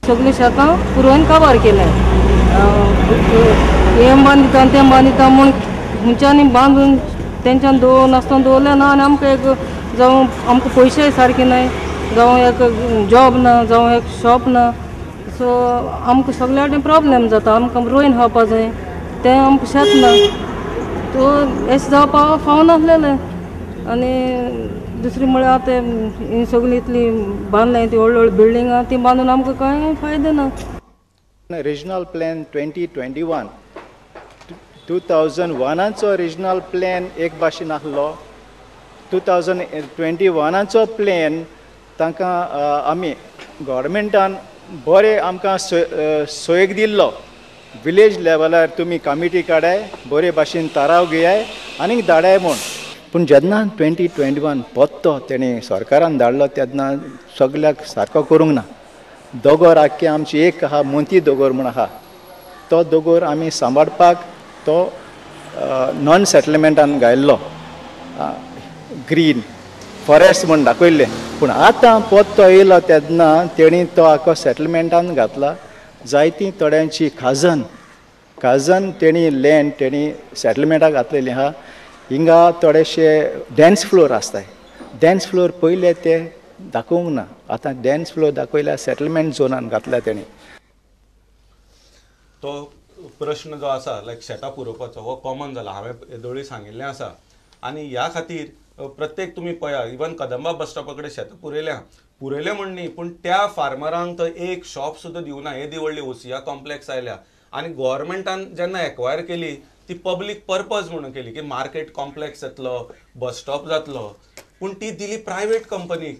सगळीं शेतां पुरोवन काबार केलें. हें बांदिता तें बांदिता म्हूण खंयच्यांनी बांदून तेंच्यान दवर नासतना दवरलें ना. आनी आमकां एक जावं आमकां पयशेय सारके नाय, जावं एक जॉब ना, जावं एक शॉप ना. सो आमकां सगल्या वाटेन प्रॉब्लेम जाता. आमकां रोयन खावपा जाय तें आमकां शेत ना. सो अशें जावपाक फावनासलेलें. आनी दुसरी म्हळ्यार आतां ही सगळीं इतली बांदल्या ती व्हडली व्हडली बिल्डिंगां ती बांदून आमकां कांय फायदो ना. रिजनल प्लॅन 2021, 2001चो रिजनल प्लॅन एक भाशेन आसलो. 2021चो प्लॅन तांकां आमी गव्हर्मेंटान बरें आमकां सोयीक दिल्लो. विलेज लेवलार तुमी कमिटी काडाय, बरे भाशेन थाराव घेयाय आनीक धाडाय म्हूण. पूण जेन्ना 2021 पत्तो तेणें सरकारान धाडलो तेन्ना सगल्याक सारको करूंक ना. दोगोर आख्खे आमची एक आहा, मोती दोगोर म्हूण आहा, तो दोगोर आमी सांबाळपाक तो नॉन सेटलमेंटान घायल्लो, ग्रीन फॉरेस्ट म्हूण दाखयल्लें. पूण आतां पत्तो येयलो तेन्ना तेणी तो आख्खो सेटलमेंटान घातला. जायती थोड्यांची खाजन खाजन तेणी लँड तेणी सेटलमेंटाक घातलेली आहा. हिंगा थोडेशे डॅन्स फ्लोर आसताय, डॅन्स फ्लोर पयले ते दाखोवंक ना, आतां डॅन्स फ्लोर दाखयल्या, सेटलमेंट झोनान घातल्या तेणी. तो प्रश्न जो आसा लायक शेतां पुरोवपाचो हो कॉमन जाला, हांवें येदोळी सांगिल्लें आसा. आनी ह्या खातीर प्रत्येक तुमी पळया, इवन कदंबा बस स्टॉपा कडेन शेतां पुरयल्या, पुरयलें म्हण न्ही, पूण त्या फार्मरांक थंय एक शॉप सुद्दां दिवना. येदी व्हडली ओसिया कॉम्प्लेक्स आयल्या आनी गोवोरमेंटान जेन्ना एक्वायर केली ती पब्लीक पर्पज म्हणून केली की मार्केट कॉम्प्लेक्स येतलो, बस स्टॉप जातलो, पूण ती दिली प्रायवेट कंपनीक.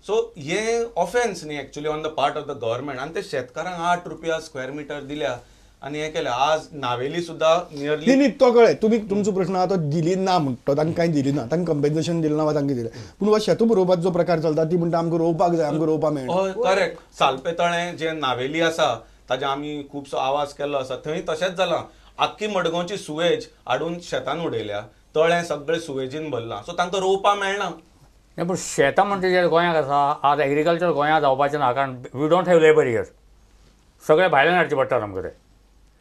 सो हें ऑफेन्स न्ही actually on the part of the government. आनी ते शेतकारांक 8 रुपया स्क्वेअर मिटर दिल्या आनी हें केलें. आज नावेली सुद्दां नियरली न्ही तो कळ्ळें. तुमी तुमचो प्रश्न आहा तो दिली ना म्हणटा, तांकां कांय दिली ना, तांकां कंपेन्सेशन दिलें ना वा तांकां दिलें. पूण वा शेतां पुरोवपाचो जो प्रकार चलता ती म्हणटा आमकां रोवपाक जाय, आमकां रोवपाक मेळना. हय करेक्ट. सालपे तळें जें नावेली आसा ताजे आमी खुबसो आवाज केल्लो आसा, थंय तशेंच जालां. आख्खी मडगांवची सुवेज हाडून शेतान उडयल्या, तळें सगळें सुवेजीन भरलां, सो तांकां रोवपाक मेळना. पूण शेतां म्हणटा जें गोंयांत आसा, आज एग्रीकल्चर गोंयांत जावपाचें ना, कारण we don't have labour here. सगळें भायल्यान हाडचें पडटा आमकां तें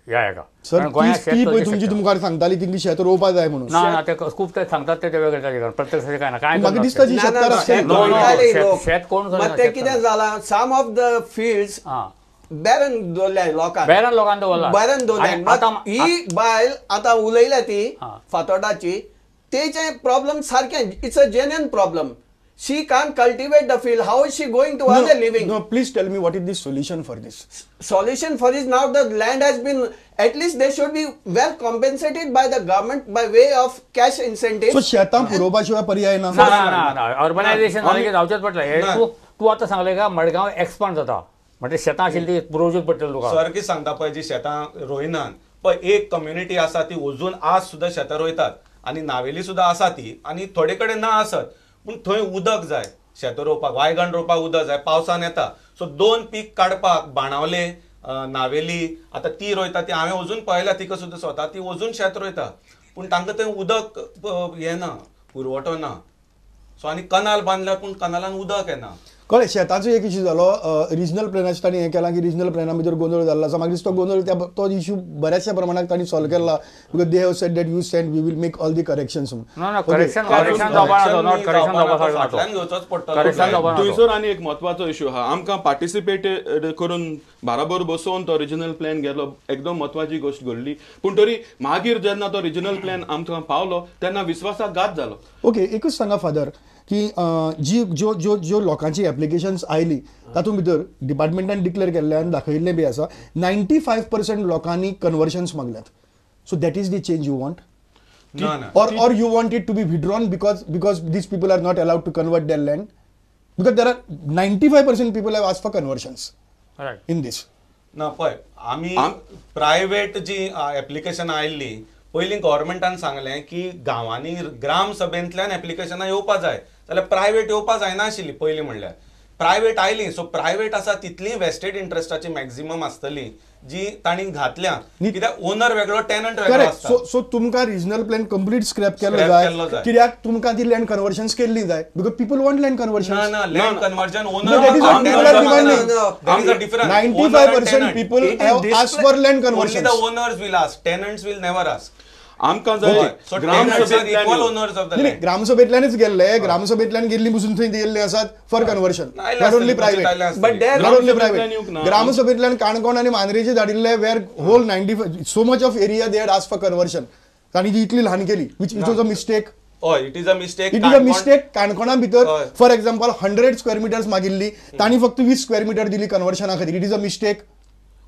ह्या हेका. सर ती पळय तुमची तुमकां सांगताली की शेत रोवपा जाय म्हणून. ना ना ते खूब ते सांगतात ते वेगळे ताजे, कारण प्रत्यक्ष काय ना काय म्हाका दिसता जी शेतकार शेत कोण ते कितें जालां, some of the fields barren दवरल्या लोकांक, बॅरन लोकांक दवरला, बॅरन दवरल्या. ही बायल आतां उलयल्या ती फातोर्डाची, तेचे प्रॉब्लम सारकें, it's a genuine problem. She can't cultivate the field. How is she going to earn a living? No, please tell me what is the solution for this? Solution for this, now the land has been, at least they should be well compensated by the government by way of cash incentive. So शेतां पुरोवपा शिवाय पर्याय ना. ना ना ना, urbanisation जालें की जावचेंच पडलें. हे तूं आतां सांगलें का मडगांव एक्सपांड जाता म्हणजे शेतां आशिल्ली ती पुरोवचीच पडटली तुका. सर कितें सांगता पळय, जी शेतां रोयनात पळय, एक कम्युनिटी आसा ती अजून आज सुद्दां शेतां रोयतात आनी नावेली सुद्दां आसा ती, आनी थोडे कडेन ना आसत, पूण थंय उदक जाय शेतां रोवपाक, वायगण रोवपाक उदक जाय, पावसान येता. सो 2 पीक काडपाक बाणावले नावेली आतां ती रोयता, ती हांवें अजून पळयल्या, तिका सुद्दां स्वता ती अजून शेत रोयता, पूण तांकां थंय उदक येना, पुरवठो ना. सो आनी कनाल बांदल्या पूण कनालान उदक येना. कळ्ळें. शेताचो एक इश्यू जालो, रिजनल प्लॅनाचें तांणी हें केलां की रिजनल प्लॅना भितर गोंदळ जाल्लो आसा. मागीर तो गोंदळ तो इश्यू बऱ्याचशा प्रमाणात तांणी सॉल्व केला, because they have said that you send, we will make all the corrections. थंयसर आनी एक म्हत्वाचो इश्यू आहा, आमकां पार्टिसिपेट करून बराबर बसोवन तो रिजनल प्लॅन गेलो, एकदम म्हत्वाची गोश्ट घडली. पूण तरी मागीर जेन्ना तो रिजनल प्लॅन आमकां पावलो तेन्ना विस्वासाक घात जालो. ओके, एकूच सांगा फादर की जी ज्यो ज्यो ज्यो लोकांची एप्लिकेशन्स आयली तातूंत भितर डिपार्टमेंटान डिक्लेअर केल्लें आनी दाखयिल्लें बी आसा, 95% लोकांनी कन्वर्शन्स मागल्यात. So that is the change you want? Or you want it to be withdrawn because these people are not allowed to convert their land? Because there are 95% people have asked for conversions in this. ना पळय, आमी private जी application आयिल्ली पयलीं गव्हर्मेंटान सांगलें की गांवांनी ग्राम सभेंतल्यान एप्लिकेशनां येवपा जाय, जाल्यार प्रायवेट येवपा जायना आशिल्ली. पयलीं म्हणल्यार प्रायवेट आयली सो प्रायवेट आसा तितली वेस्टेड इंट्रस्टाची मॅक्झिमम आसतली जी तांणी घातल्या कित्याक ओनर वेगळो टेनंट वेगळो आसता. सो सो तुमकां रिजनल प्लॅन कंप्लीट स्क्रॅप केल्लो जाय कित्याक तुमकां ती लँड कन्वर्जन्स केल्ली जाय because people want land conversion. ना ना land conversion owner 95% people have asked for land conversion. Only the owners will ask, tenants will never ask. आमकां जाय ग्रामसभेंतल्यानच गेल्ले, ग्रामसभेंतल्यान गेल्ली पसून थंय गेल्ले आसात for conversion, not only private, not only private. ग्रामसभेंतल्यान Canacona आनी मांद्रेचे धाडिल्ले where whole 95 so much of area they had ask for conversion, तांणी ती इतली ल्हान केली which it was a mistake. It is a mistake, it is a mistake. काणकोणा भितर for example 100 square metres मागिल्ली, तांणी फक्त 20 स्क्वेअर मिटर दिली कन्वर्शना खातीर. It is a mistake.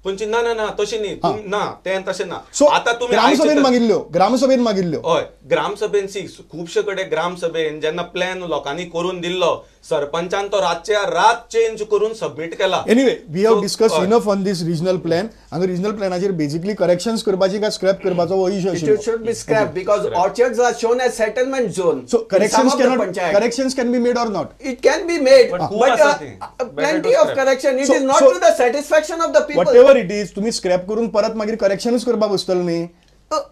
खंयची ना ना ना तशें न्ही, ना तें तशें ना. सो आतां तुमी ग्रामसभेन मागिल्ल्यो, ग्रामसभेन मागिल्ल्यो. हय ग्रामसभेन सी खुबशे कडेन ग्रामसभेन जेन्ना प्लॅन लोकांनी करून दिल्लो सरपंचान तो रातच्या रात चेंज करून सबमीट केला. Anyway we have discuss enough on this regional plan. हांगा रिजनल प्लॅनाचेर बेसिकली करेक्शन्स करपाची काय स्क्रॅप करपाचो हो इशू आशिल्लो. It should be scrap because orchards are shown as settlement zone. So corrections cannot, corrections can be made or not? It can be made but plenty of correction. It is not to the satisfaction of the people. Whatever it is तुम्ही scrap करून परत मागीर करेक्शनच करपाक बसतले न्ही.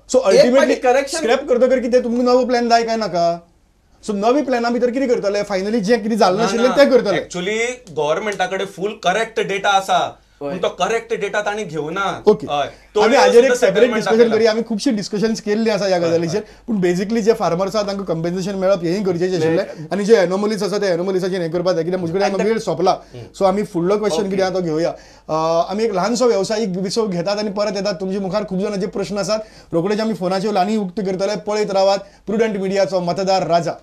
So ultimately scrap करतकर कितें तुमकां नवो plan जाय काय नाका? सो नवी प्लॅना भितर कितें करतले फायनली जें कितें जालें नाशिल्लें तें करतले. एक्चुअली गव्हर्मेंटा कडेन फूल करेक्ट डेटा आसा पूण तो करेक्ट डेटा तांणी घेवना. ओके आमी हाजेर एक सेपरेट डिस्कशन करूया. आमी खुबशी डिस्कशन्स केल्ली आसा ह्या गजालीचेर पूण बेसिकली जे फार्मर्स आसा तांकां कंपेन्सेशन मेळप हेंय गरजेचें आशिल्लें आनी जे एनोमलीज आसा ते एनोमलीसाचेर हें करपाक जाय कित्याक म्हजे कडेन वेळ सोंपला. सो आमी फुडलो क्वेश्चन कितें आहा तो घेवया. आमी एक ल्हानसो वेवसायीक विसव घेतात आनी परत येतात. तुमचे मुखार खूब जाणांचे प्रश्न आसात, रोखडेच आमी फोनाच्यो लायनी उक्त्यो करतले. पळयत रावात प्रुडंट मिडियाचो मतदार राजा.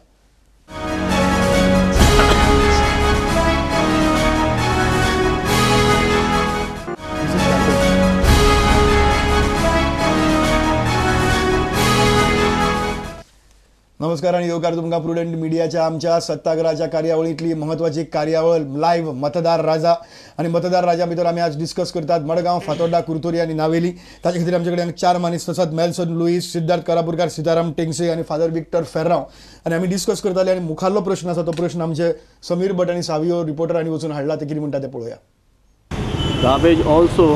नमस्कार आणि येवकार तुमकां प्रुडंट मिडियाच्या आमच्या सत्याग्रहाच्या कार्यावळींतली महत्वाची कार्यावळ लायव्ह मतदार राजा. आनी मतदार राजा भितर आमी आज डिस्कस करतात मडगांव, फातोर्डा, कुरतोरी आनी नावेली. ताचे खातीर आमचे कडेन चार मानेस्त आसात, मेल्सन लुईस, सिद्धार्थ कारापुरकार, सीताराम टेंगसे आनी फादर विक्टर फेर्रांव. आनी आमी डिस्कस करताले आनी मुखारलो प्रश्न आसा तो प्रश्न आमचे समीर भट आनी सावियो रिपोर्टरांनी वचून हाडला, ते कितें म्हणटा ते पळोवया. Garbage also,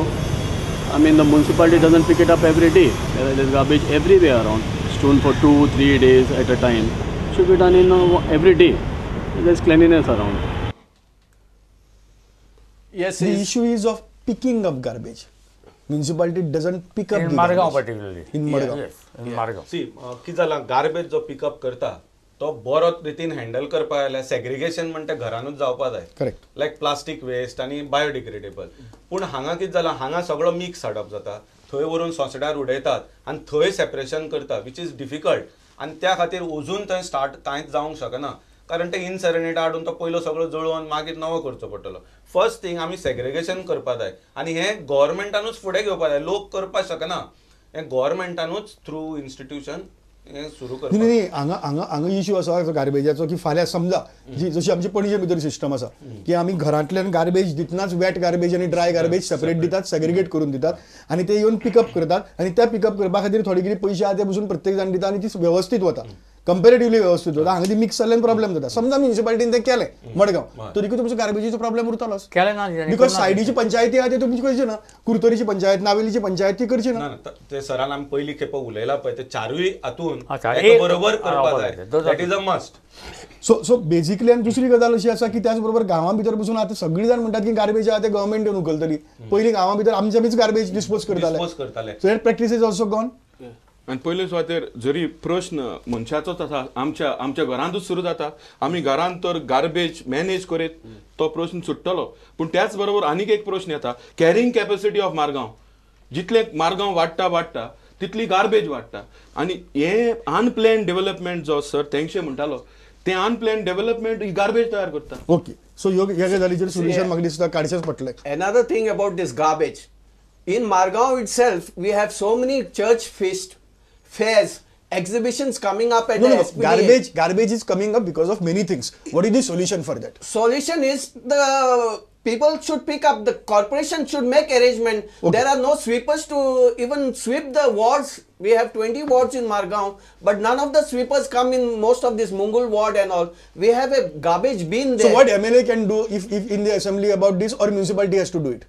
I mean the municipality doesn't pick it up every day. There is garbage everywhere around. Strewn for 2-3 days at a time. Should be done in every day. There's cleanliness around. Yes, the issue is of picking up garbage. Municipality doesn't pick up in Margao particularly. In Margao. Yes, in Margao. See, कितें जालां garbage जो pickup करता तो बरो रितीन handle करपा जाल्यार segregation म्हणटा घरानूच जावपा जाय. करेक्ट. लायक प्लास्टीक वेस्ट आनी बायोडिग्रेडेबल. पूण हांगा कितें जालां, हांगा सगळो मिक्स हाडप जाता, थंय व्हरून सोंसड्यार उडयतात आनी थंय सेपरेशन करता which is difficult. आनी त्या खातीर अजून थंय स्टार्ट कांयच जावंक शकना कारण ते इनसेरेनेटा हाडून तो पयलो सगळो जळोवन मागीर नवो करचो पडटलो. फर्स्ट थिंग आमी सेग्रिगेशन करपा जाय आनी हें गव्हर्मेंटानूच फुडें घेवपा जाय, लोक करपाक शकना, हें गव्हर्मेंटानूच थ्रू इन्स्टिट्यूशन सुरू करपाक. न्ही हांगा हांगा हांगा इश्यू आसा गार्बेजाचो की फाल्यां समजा जी जशी आमची पणजे भितर सिस्टम आसा की आमी घरांतल्यान गार्बेज दितनाच वेट गार्बेज आनी ड्राय गार्बेज सेपरेट दितात, सेग्रिगेट करून दितात आनी ते येवन पिकअप करतात आनी त्या पिकअप करपा खातीर थोडे कितें पयशे आहा ते पसून प्रत्येक जाण दिता आनी ती व्यवस्थीत वता, कंपेरेटिवली व्यवस्थीत वता. हांगा ती मिक्स जाल्ल्यान प्रॉब्लेम जाता. समजा म्युनिसिपालिटीन तें केलें मडगांव तरीकूय तुमचो गार्बेजीचो प्रॉब्लेम उरतलोच. Because सायडीची पंचायती आहा ते तुमची करची ना, कुरतोरीची पंचायत, नावेलीची पंचायत ती करची ना. ते सरान आमी पयली खेपो उलयला पळय ते चारूय हातून बरोबर करपाक जाय, that is a must. So so basically आनी दुसरी गजाल अशी आसा की त्याच बरोबर गांवां भितर बसून आतां सगळीं जाण म्हणटात की गार्बेज आहा ते गव्हर्मेंट येवन उखलतली. पयलीं गांवां भितर आमच्यामीच गार्बेज डिस्पोज करताले. So that practice is also gone. आनी पयले सुवातेर जरी प्रश्न मनशाचोच आसा, आमच्या आमच्या घरांतूच सुरू जाता, आमी घरांत तर गार्बेज मॅनेज करीत तो प्रश्न सुट्टलो. पूण त्याच बरोबर आनीक एक प्रश्न येता, कॅरिंग कॅपॅसिटी ऑफ मारगांव. जितले मारगांव वाडटा वाडटा तितली गार्बेज वाडटा आनी हे अनप्लॅन डेव्हलपमेंट जो सर तेंगशे म्हणटालो ते अनप्लॅन डेव्हलपमेंट ही गार्बेज तयार करता. ओके, सो ह्या गजालीचेर सोल्युशन म्हाका दिसता काडचेंच पडटलें. Another thing about this garbage in Margao itself, we have so many church feast, fairs, exhibitions coming up at the SPDA. Garbage is coming up because of many things. What is the solution for that? Solution is the People should pick up, the corporation should make arrangement. Okay. There are no sweepers to even sweep the wards. We have 20 wards in Margao, but none of the sweepers come in most of this Mungul ward and all. We have a garbage bin there. So what MLA can do if in the assembly about this, or municipality has to do it?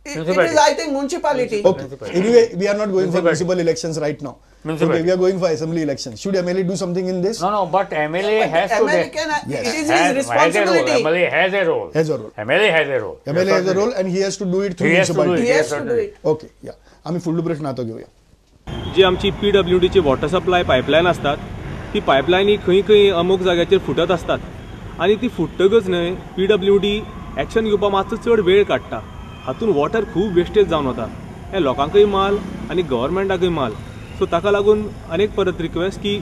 It is, I think, municipality. Okay. Anyway, we are not going for municipal elections right now. Okay, we are going for assembly elections. Should MLA do something in this? No, no, but MLA has to. MLA can, yes. It is his responsibility. MLA has a role. Has a role. MLA has a role. MLA has a role and he has to do it through municipality. He has to do it. Okay, yeah. आम्ही फुडलो प्रश्न आता घेऊया. जी आमची PWDची water supply pipeline असतात ती पायपलायनी खंय खंय अमूक जाग्याचेर फुटत असतात आनी ती फुट्टकच न्हय PWD action घेवपाक मातसो चड वेळ काडटा. हातून वॉटर खूब वेस्टेज जावन वता, हें लोकांकूय माल आनी गव्हर्मेंटाकूय माल. सो ताका लागून अनेक परत रिक्वेस्ट की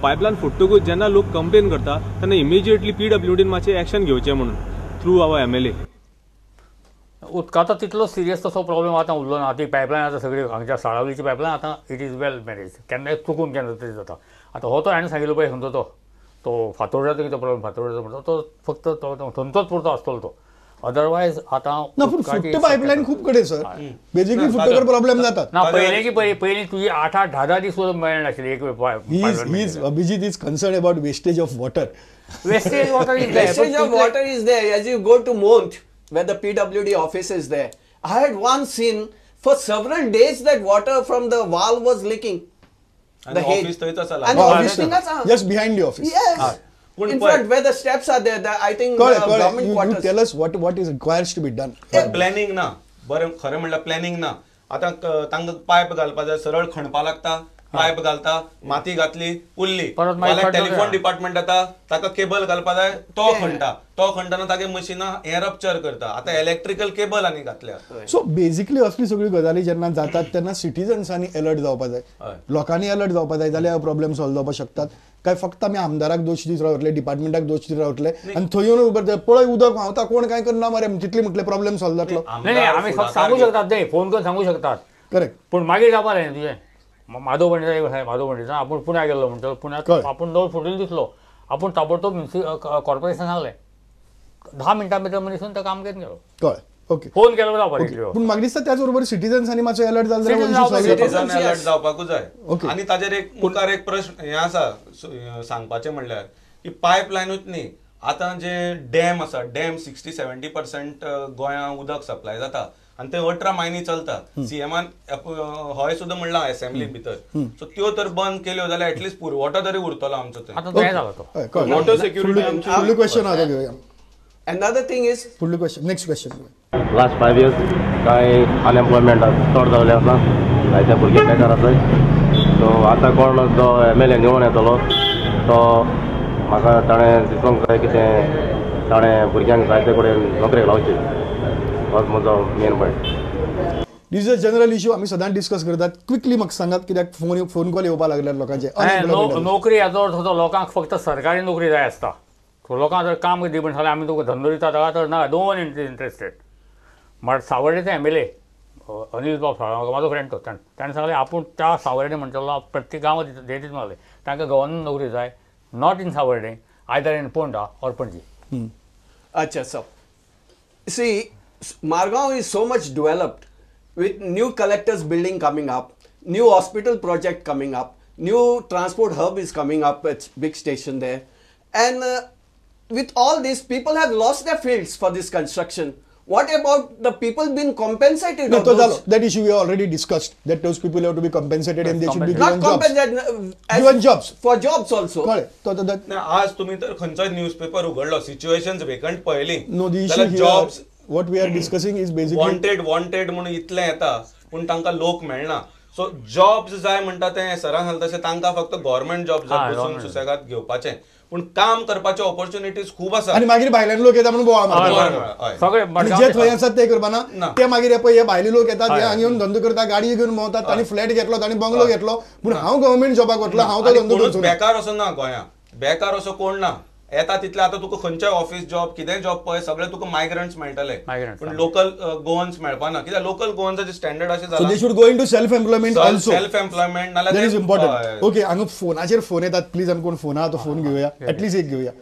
पायपलायन फुट्टकूच जेन्ना लोक कंप्लेन करता तेन्ना इमिजिएटली PWDन मातशें एक्शन घेवचें म्हणून थ्रू our MLA. उदकाचो तितलो सिरियस तसो प्रॉब्लेम आतां उरलो ना. ती पायपलायन आतां सगळी हांगच्या साळावलीची पायपलायन आतां it is well manage, केन्नाय चुकून केन्ना तरी जाता. आतां हो तो हाणें सांगिल्लो पळय खंयचो तो फातोर्डाचो कितें प्रॉब्लेम, फातोर्डाचो म्हणटा तो फक्त तो थंयचोच पुरतो आसतलो तो. अदरवायज आतां ना पूण फुट्ट पायपलायन खूब कडेन सर, बेसिकली फुट्टकर प्रॉब्लेम जातात ना. पयलींची पयलीं तुजी 8-8, 10-10 दीस सुद्दां मेळनाशिल्ली एक. Abhijit is concern about wastage of water. Wastage water is there. Wastage of water is there as you go to Mont where the PWD office is there. I had one scene for several days that water from the valve was leaking. And the office थंयच आसा, and office थिंगाच just behind the office. Yes. In front where the steps are there, I think the government quarters. You tell us what is requires to be done. Planning ना, बरें खरें म्हणल्यार planning ना. आतां तांकां pipe घालपा जाय, सरळ खणपा लागता, पायप घालता, माती घातली उरली, टेलिफोन डिपार्टमेंट येता ताका केबल घालपा जाय, तो खणटा, तो खणटना तागे मशिनां हें रप्चर करता. आतां इलेक्ट्रिकल केबल आनी घातल्या. सो बेसिकली असली सगळी गजाली जेन्ना जातात तेन्ना सिटीजन्सांनी अलर्ट जावपा जाय, लोकांनी अलर्ट जावपा जाय, जाल्यार प्रॉब्लेम सॉल्व जावपाक शकतात. काय फक्त आमी आमदाराक दोश दीत रावतले, डिपार्टमेंटाक दोश दीत रावतले आनी थंय येवन पळय उदक व्हांवता कोण काय करना मरे, तितली म्हटलें प्रॉब्लेम सॉल्व जातलो. नाही आमी फक्त सांगू शकतात, ते फोन करून सांगू शकतात. करेक्ट. पूण मागीर जावपा जाय तुजें. माधव पंडिता, माधव पंडिता आपूण पुण्या गेल्लो म्हणटलो, पुण्यात आपूण दोन फुटील दिसलो, आपूण ताबडतोब कॉर्पोरेशन सांगलें, 10 मिनटां भितर मनीस काम घेवन गेलो. कळ्ळें. ओके, फोन केलो जावपा. पूण म्हाका दिसता त्याच बरोबर सिटीजन्सांनी मातसो अलर्ट जालो, सिटीजन अलर्ट जावपाकूच जाय. आनी ताजेर एक मुखार एक प्रश्न हें आसा सांगपाचें म्हणल्यार की पायप लायनूच न्ही, आतां जे डॅम आसा, डॅम 60-70% गोंयांत उदक सप्लाय जाता आनी ते 18 मायनी चलता. सीएमान हय सुद्दां म्हणलां असेंब्ली भितर. सो त्यो तर बंद केल्यो जाल्यार एटलिस्ट पुरवठो तरी उरतलो आमचो. थंय वॉटर सिक्युरिटी क्वेश्चन आतां घेवया. Another thing is फुडलो question, next question. Last 5 years कांय अनएम्प्लॉयमेंट चड जाल्लें आसा, जायते भुरगे बेकार आसाय. सो आतां कोण जो MLA निवडून येतलो तो म्हाका ताणें दिसूंक जाय कितें ताणें भुरग्यांक जायते कडेन नोकरेक लावची, होच म्हजो main point. This is a general issue आमी सदांच डिस्कस करतात. क्विकली म्हाका सांगात कित्याक फोन कॉल येवपाक लागल्यात लोकांचे. नोकरी हाचो अर्थ लोकांक फक्त सरकारी नोकरी जाय आसता. लोकांक जर काम दी म्हण सांगलें आमी तुका धंदो दिता तर ना, नो वन इंट्रस्टेड. म्हळ्यार सावर्डेचे MLA Anil बाब साळगांवकर म्हाजो फ्रेंड तो, ताणें सांगलें आपूण त्या सावर्डे म्हणटलो प्रत्येक गांवांत देतीत म्हणलें तांकां गव्हर्मेंट नोकरी जाय, not in Savarde, either in Ponda or Panaji. अच्छा sir, see Margao is so much developed with new collectors building coming up, new hospital project coming up, new transport hub is coming up, it's big station there, and with all this people have lost their fields for this construction. What about the people being compensated? No, that issue we already discussed, that those people have to be compensated and they should be given jobs. Given jobs. For jobs also. Correct. आज तुम्ही तर खंयचोय newspaper उघडलो, situations vacant पळयली. No, the issue here, jobs, what we are discussing is basically wanted म्हणून इतलें येता पूण तांकां लोक मेळना. सो जॉब्स जाय म्हणटा तें सरान सांगता तशें तांकां फक्त गव्हर्मेंट जॉब जाय बसून सुसेगाद घेवपाचें, पूण काम करपाचे ऑपॉर्च्युनिटीज खूब आसा. आनी मागीर भायल्यान लोक येता म्हणून बोवाळ मारता. सगळे जे थंय आसात ते करपाना, ते मागीर पळय हे भायले लोक येतात, हे हांगा येवन धंदो करता, गाडी घेवन भोंवतात, तांणी फ्लॅट घेतलो, तांणी बंगलो घेतलो, पूण हांव गव्हर्मेंट जॉबाक वतलो, हांव तो धंदो करचो. बेकार असो ना गोंयांत, बेकार असो कोण ना. येता तितले आतां तुका खंयच्याय ऑफिस जॉब कितेंय जॉब पळय सगळे तुका मायग्रंट्स मेळटले, पूण लोकल गोवन्स मेळपाना. कित्याक लोकल गोवन्साचे स्टँडर्ड अशें जाला. So they should go into self employment also. Self employment नाल्यार that is important. Okay, हांगा फोनाचेर फोन येतात, प्लीज आमी कोण फोन आहा तो फोन घेवया, एटलीस्ट एक घेवया.